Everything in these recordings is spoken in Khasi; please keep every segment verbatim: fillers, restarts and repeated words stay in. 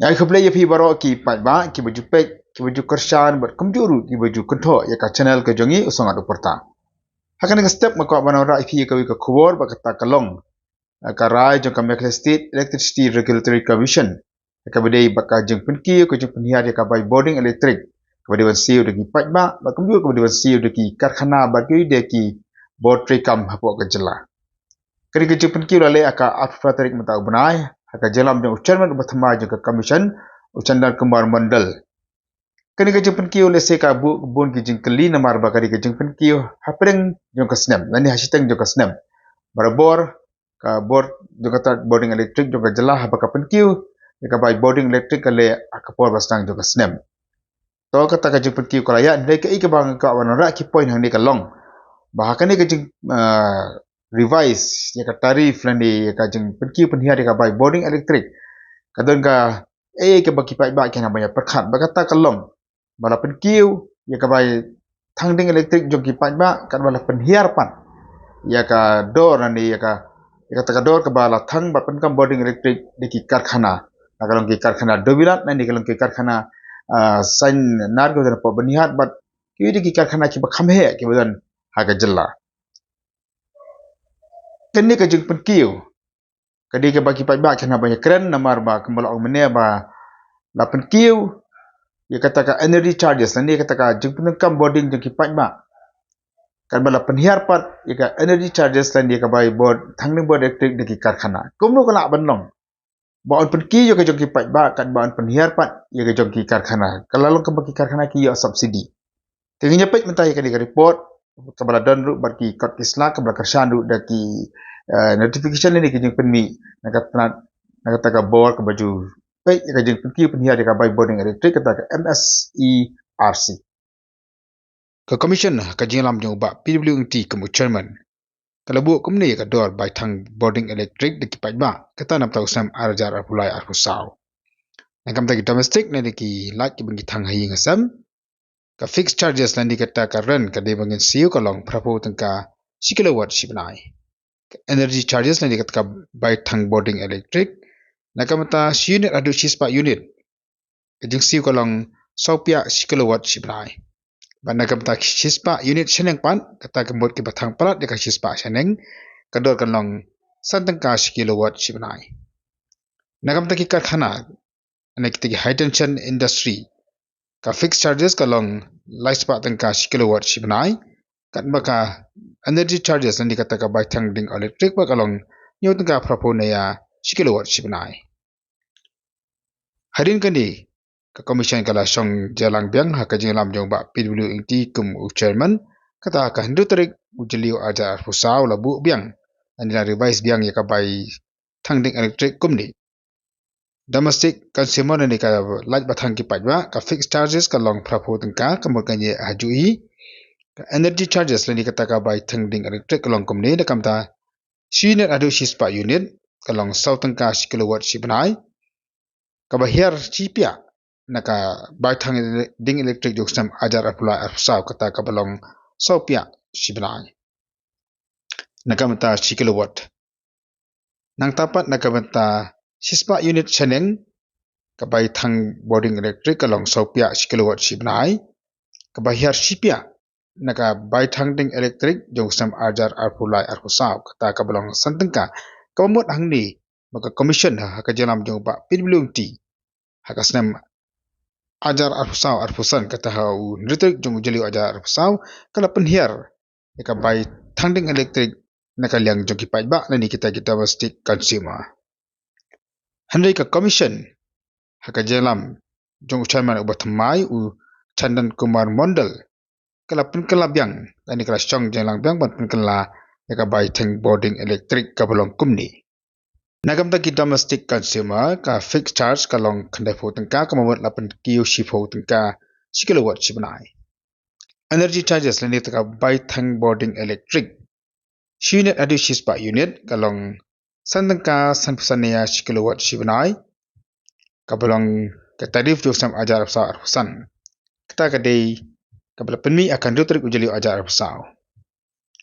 Nga ai khublei ïa phi baroh ki paidbah, ki ba ju peit, ki ba ju kyrshan, bad kumjuh ruh ki ba ju kynthoh ïa ka channel ka jong ngi U Sngewbha U Pyrta. Ha kane ka step nga kwah ban wanrah ïa phi ïa kawei ka khubor bad kata ka long, eh, ka rai jong ka Meghalaya State Electricity Regulatory Commission, kaba dei bad ka jingpynkiew, ka jingpynhiar ïa ka bai bording elektrik, kaba dei ban siew da ki paidbah, bad kumjuh kaba dei ban siew da ki karkhana bad ki de ki bor treikam hapoh ka jylla. Kane ka jingpynkiew la leh ha ka arphew phra tarik mynta u bnai, ha ka jingïalam jong u chairman uba thymmai jong ka commission, u Chandan Kumar Mondal. Kane ka jingpynkiew lehse ka buh bun ki jingkylli namar ba ka dei ka jingpynkiew hapdeng jong ka snem, lane ha shiteng jong ka snem. Barabor ka bor jong kata bording elektrik jong ka jylla haba ka pynkiew ïa ka bai bording elektrik ka leh ha ka por ba sdang jong ka snem. To kata ka jingpynkiew ka la ïaid, hynrei kaei kaba nga kwah ban wanrah ki point hangne ka long ba ha kane ka jing, ah, revise ïa ka tarif lane ïa ka jingpynkiew pynhiar ïa ka bai bording elektrik, ka don ka ei kaba ki paidbah ki hap ban ïa pyrkhat, ba kata ka long ba la pynkiew ïa ka bai thang ding elektrik jong ki paidbah, katba la pynhiar pat ïa ka dor lane ïa ka, ïa kata ka dor kaba la thang bad pyndonkam bording elektrik da ki karkhana. La ka long ki karkhana Dobilat lane ka long ki karkhana, ah, Sainar kaba don hapoh Byrnihat bad kiwei de ki karkhana kiba kham heh kiba don ha ka jylla. Kane ka jingpynkiew ka dei kaba ki paidbah ki hap ban ïa kren namar ba kumba la ong mynne ba la pynkiew ïa kata ka energy charges lane ïa kata ka jingpyndonkam bording jong ki paidbah, katba la pynhiar pat ïa ka energy charges lane ïa ka bai bord thang ding bord elektrik da ki karkhana. Kumno ka lah ban long ba yn pynkiew ïa ka jong ki paidbah katba yn pynhiar pat ïa ka jong ki karkhana? Ka la long kaba ki karkhana ki ïoh subsidy. Te ngin ïa peit mynta ïa kane ka report kaba la don ruh bad ki kot ki sla, kaba la kyrshan ruh da ki, eh, notification lane ki jingpynmih na ka tnat, na kata ka bor kaba ju peit ïa ka jingpynkiew pynhiar ïa ka bai bording elektrik, kata ka M S E R C. Ka commission ha ka jingïalam jong u Bah P W Ingti kum u chairman ka la buh kumne ïa ka dor bai thang bording elektrik da ki paidbah, kata na ka bynta u snem ar hajar arphew lai arphew saw. Na ka bynta ki domestic lane ki light kiba ngi thang ha ïing ha sem, ka fixed charges lane kata ka rent ka dei ba ngin siew ka long phraphew tyngka shi kilowatt shi bnai. Ka energy charges lane kata ka bai thang bording elektrik, na ka bynta shi unit haduh shi spah unit, ka jingsiew ka long saw spah shi kilowatt shi bnai. Bad na ka bynta shi spah unit shaneng pat, kata ka mut kiba thang palat ïa ka shi spah shaneng, ka dor ka long san tyngka shi kilowatt shi bnai. Na ka bynta ki karkhana, na kita ki high tension industry, ka fixed charges ka long lai spah tyngka shi kilowatt shi bnai, katba ka energy charges lane kata ka bai thang ding elektrik ba ka long hynñiew tyngka phraphew ne ïa shi kilowatt shi bnai. Hadien kane ka commission ka la shong jingïalang biang ha ka jingïalam jong u Bah P W Ingti kum u chairman, kata ha ka hynriew tarik u Jylliew ar hajar arphew saw la buh biang lane la revise biang ïa ka bai thang ding elektrik kumne. Domestic consumer lane ka light ba thang ki paidbah, ka fixed charges ka long phraphew tyngka, ka mut ka ñiah ha juh hi. Ka energy charges lane kata ka bai thang ding elektrik ka long kumne, na ka bynta shi unit haduh shi spah unit ka long saw tyngka shi kilowatt shi bnai. Kaba hiar shi spah na ka bai thang ding elektrik jong u snem ar hajar arphew lai arphew saw, kata kaba long saw spah shi bnai na ka bynta shi kilowatt. Nangta pat na ka bynta shi spah unit shaneng, ka bai thang bording elektrik ka long saw spah shi kilowatt shi bnai. Kaba hiar shi spah na ka bai thang ding elektrik jong u snem ar hajar arphew lai arphew saw, kata kaba long san tyngka. Kaba mut hangne ba ka commission ha, ha ka jingïalam jong u Bah P W Ingti ha ka snem ar hajar arphew saw arphew san, kata ha u hynriew tarik jong u Jylliew ar hajar arphew saw, ka la pynhiar ïa ka bai thang ding elektrik na ka liang jong ki paidbah lane kita ki domestic consumer. Hynrei ka commission ha ka jingïalam jong u chairman uba thymmai u Chandan Kumar Mondal, ka la pynkylla biang, lane ka la shong jingïalang biang ban pynkylla ïa ka bai thang bording elektrik kaba long kumne. Na ka bynta ki domestic consumer, ka fixed charge ka long khyndaiphew tyngka, kaba mut la pynkiew shiphew tyngka shi kilowatt shi bnai. Energy charges lane kata ka bai thang bording elektrik, shi unit haduh shi spah unit ka long san tyngka sanphew san ne ïa shi kilowatt shi bnai, kaba long ka tarif jong u snem ar hajar arphew saw arphew san. Kata ka dei kaba la pynmih ha ka hynriew tarik u Jylliew ar hajar arphew saw.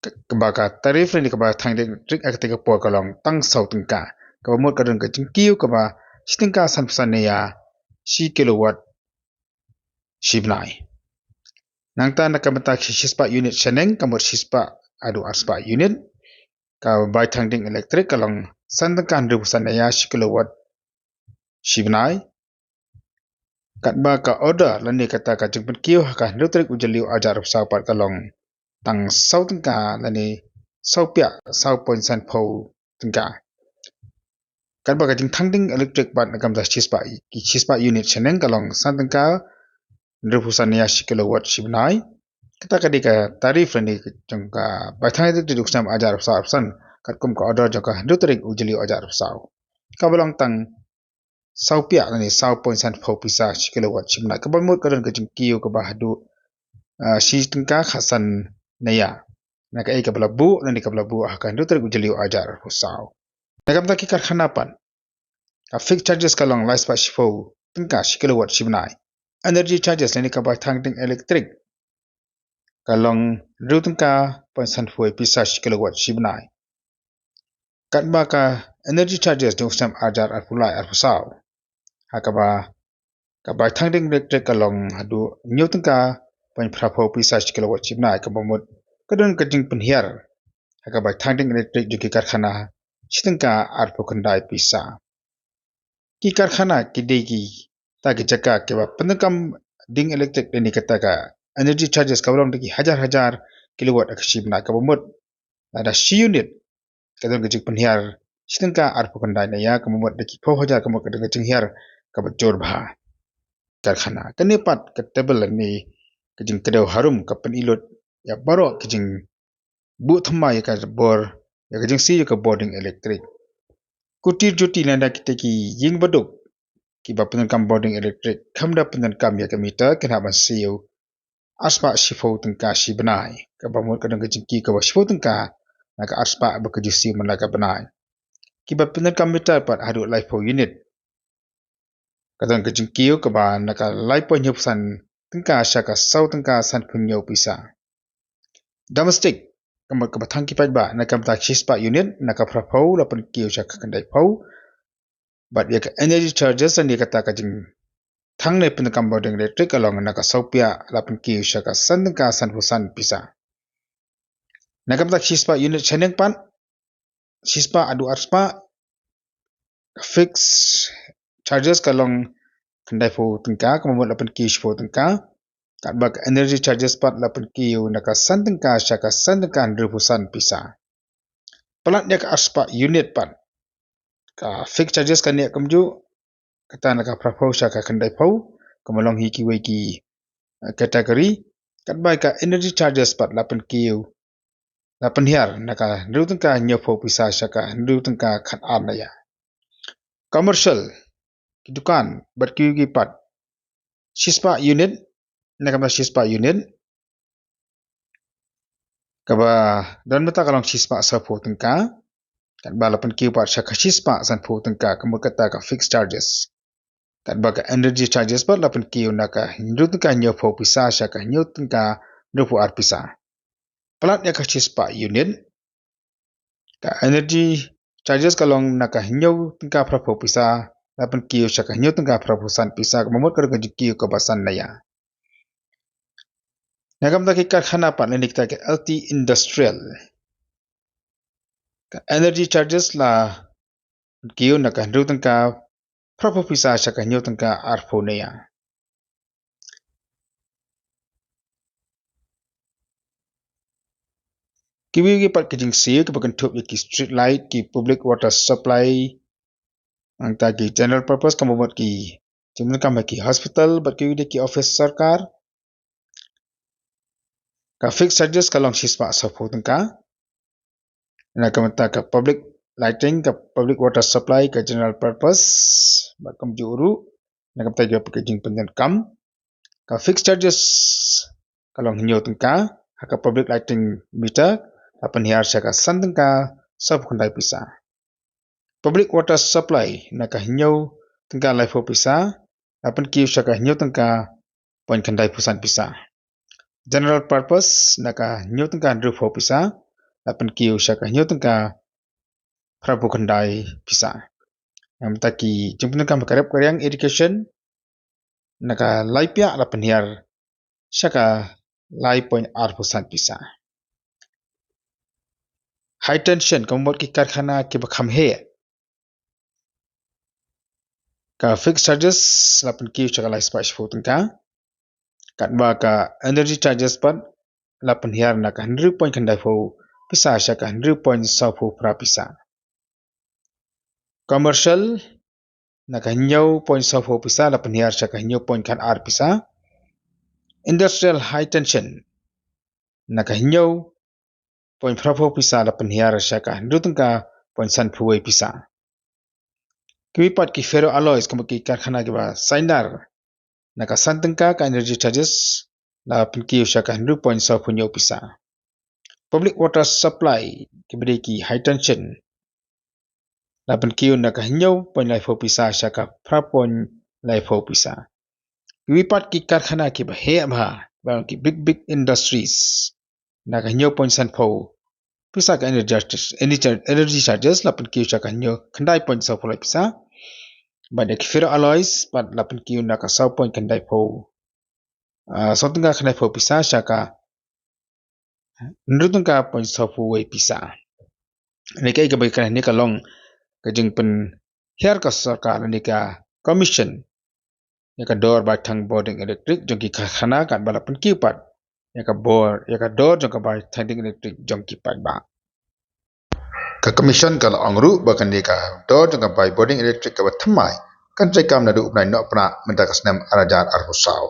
Ka, kaba ka tarif lane kaba thang ding elektrik ha katei ka por ka long tang saw tyngka, kaba mut ka don ka jingkiew kaba shi tyngka sanphew san ne ïa shi kilowatt shi bnai. Nangta na ka bynta ki shispah unit shaneng, ka mut shispah haduh arspah unit, ka bai thang ding elektrik ka long san tyngka hynriewphew san naya shi kilowatt shi bnai. Katba ka order lane kata ka jingpynkiew ha ka hynriew tarik u Jylliew arhajar arphew saw pat ka long tang saw tyngka lane saw piah saw point san phew tyngka. Katba ka jingthang ding elektrik pat na ka bynta shispah, ki shispah unit shaneng ka long san tyngka hynriewphew san naya shi kilowatt shi bnai. Kata ka dei ka tarif lane ka jong ka bai thang elektrik jong u snem arhajar arphew saw arphew san, katkum ka order jong ka hynriew tarik u Jylliew arhajar arphew saw. Kaba long tang saw piah lane saw point san phew pisa shi kilowatt shi bnai. Kaba mut ka don ka jingkiew kaba haduh, ah, shi tyngka khatsan naya. Na kaei kaba la buh lane kaba la buh ha ka hynriew tarik u Jylliew arhajar arphew saw. Na ka bynta ki karkhana pat, ka fixed charges ka long laispah shiphew tyngka shi kilowatt shi bnai. Energy charges lane ka bai thang ding elektrik ka long hynriew tyngka point san phew pisa shi kilowatt shi bnai. Katba ka energy charges jong u snem arhajar arphew lai arphew saw, ha kaba ka bai thang ding elektrik ka long haduh hynñiew tyngka point phra phew pisa shi kilowatt shi bnai. Kaba mut ka don ka jingpynhiar ha ka bai thang ding elektrik jong ki karkhana shi tyngka arphew khyndai pisa. Ki karkhana ki dei kita ki jaka kiba pyndonkam ding elektrik lane kata ka energy charges kaba long da ki hajar hajar kilowatt ha ka shi bnai. Kaba mut lada shi unit ka don ka jingpynhiar shi tyngka arphew khyndai naya, kaba mut da ki phew hajar, kaba mut ka don ka jinghiar kaba jur bha. Karkhana, kane pat ka table lane ka jingkdew harum ka pyni lut ïa baroh ka jingbuh thymmai ïa ka bor, ïa ka jingsiew ïa ka bording elektrik. Kutir jutir lane kita ki ïing baduk kiba pyndonkam bording elektrik, kam da pyndonkam ïa ka meter, kin hap ban siew arspah shiphew tyngka shi bnai. Kaba mut ka don ka jingkiew kaba shiphew tyngka na ka arspah ba ka ju siew man la ka bnai. Kiba pyndonkam meter pat haduh laiphew unit, ka don ka jingkiew kaba na ka lai point hynñiewphew san tyngka sha ka saw tyngka sanphew hynñiew pisa. Domestic, ka mut kaba thang ki paidbah, na ka bynta shispah unit, na ka phraphew la pynkiew sha ka khyndaiphew. Bad ïa ka energy charges lane kata ka jingthang ne pyndonkam bording elektrik ka long na ka saw piah, la pynkiew sha ka san tyngka sanphew san pisa. Na ka bynta shispah unit shaneng pat, shispah haduh arspah, ka fixed charges ka long khyndaiphew tyngka, kaba mut la pynkiew shiphew tyngka. Katba ka energy charges pat la pynkiew na ka san tyngka sha ka san tyngka hynriewphew san pisa. Palat ïa ka arspah unit pat, ka fixed charges ka neh kumjuh, kata na ka phraphew sha ka khyndaiphew, kaba long hi kiwei ki, eh, category. Katba ka energy charges pat la pynkiew, la pynhiar na ka hynriew tyngka hynñiewphew pisa sha ka hynriew tyngka khatar naya. Commercial, ki dukan bad kiwei pat, shispah unit, na ka bynta shispah unit, kaba don mynta ka long shispah sawphew tyngka, katba la pynkiew pat sha ka shispah sanphew tyngka, ka mut kata ka fixed charges. Katba ka energy charges pat la pynkiew na ka hynriew tyngka hynñiewphew pisa sha ka hynñiew tyngka hynriewphew ar pisa. Palat ïa ka shispah unit, ka energy charges ka long na ka hynñiew tyngka phraphew pisa, la pynkiew sha ka hynñiew tyngka phraphew san pisa, kaba mut ka don ka jingkiew kaba san naya. Na ka bynta ki karkhana pat lane kita ki L T industrial, ka energy charges la pynkiew na ka hynriew tyngka phraphew pisa sha ka hynñiew tyngka arphew naya. Kiwei kiwei pat ki jingsiew kiba kynthup ïa ki street light, ki public water supply, nangta ki general purpose, kaba mut ki jingpyndonkam ha ki hospital bad kiwei de ki office sorkar. Ka fixed charges ka long shispah sawphew tyngka. Na ka bynta ka public lighting, ka public water supply, ka general purpose, bad kumjuh ruh na ka bynta ka jingpyndonkam, ka fixed charges ka long hynñiew tyngka, ha ka public lighting meter la pynhiar sha ka san tyngka sawphew khyndai pisa. Public water supply na ka hynñiew tyngka laiphew pisa, la pynkiew sha ka hynñiew tyngka point khyndai phew san pisa. General purpose na ka hynñiew tyngka hynriewphew pisa, la pynkiew sha ka hynñiew tyngka phraphew khyndai pisa. Na ka bynta ki jingpyndonkam ha ka rep ka riang, education, na ka lai piah la pynhiar sha ka lai point arphew san pisa. High tension, ka mut ki karkhana kiba kham heh, ka fixed charges la pynkiew sha ka lai spah shiphew tyngka. Katba ka energy charges pat la pynhiar na ka hynriew point khyndaiphew pisa sha ka hynriew point sawphew phra pisa. Commercial, na ka hynñiew point sawphew pisa la pynhiar sha ka hynñiew point khatar pisa. Industrial high tension, na ka hynñiew point phraphew pisa la pynhiar sha ka hynriew tyngka point sanphew wei pisa. Kiwei pat ki ferroalloys, ka mut ki karkhana kiba sainar, na ka san tyngka ka energy charges la pynkiew sha ka hynriew point sawphew hynñiew pisa. Public water supply, kiba dei ki high tension, la pynkiew na ka hynñiew point laiphew pisa sha ka phra point laiphew pisa. Kiwei pat ki karkhana kiba heh bha, ba ki big big industries, na ka hynñiew point sanphew pisa ka energy charges, energy char-, energy charges la pynkiew sha ka hynñiew khyndai point sawphew lai pisa. Bad ïa ki ferroalloys pat la pynkiew na ka saw point khyndaiphew, ah, saw tyngka khyndaiphew pisa sha ka hynriew tyngka point sawphew wei pisa. Lane kaei kaba ïa kane ka long ka jingpynhiar ka sorkar lane ka commission ïa ka dor bai thang bording electric jong ki karkhana, katba la pynkiew pat ïa ka bor, ïa ka dor jong ka bai thang ding electric jong ki paidbah. Ka commission ka la ong ruh ba kane ka dor jong ka bai bording electric kaba thymmai kan treikam naduh u bnai Nohprah mynta ka snem ar hajar arphew saw.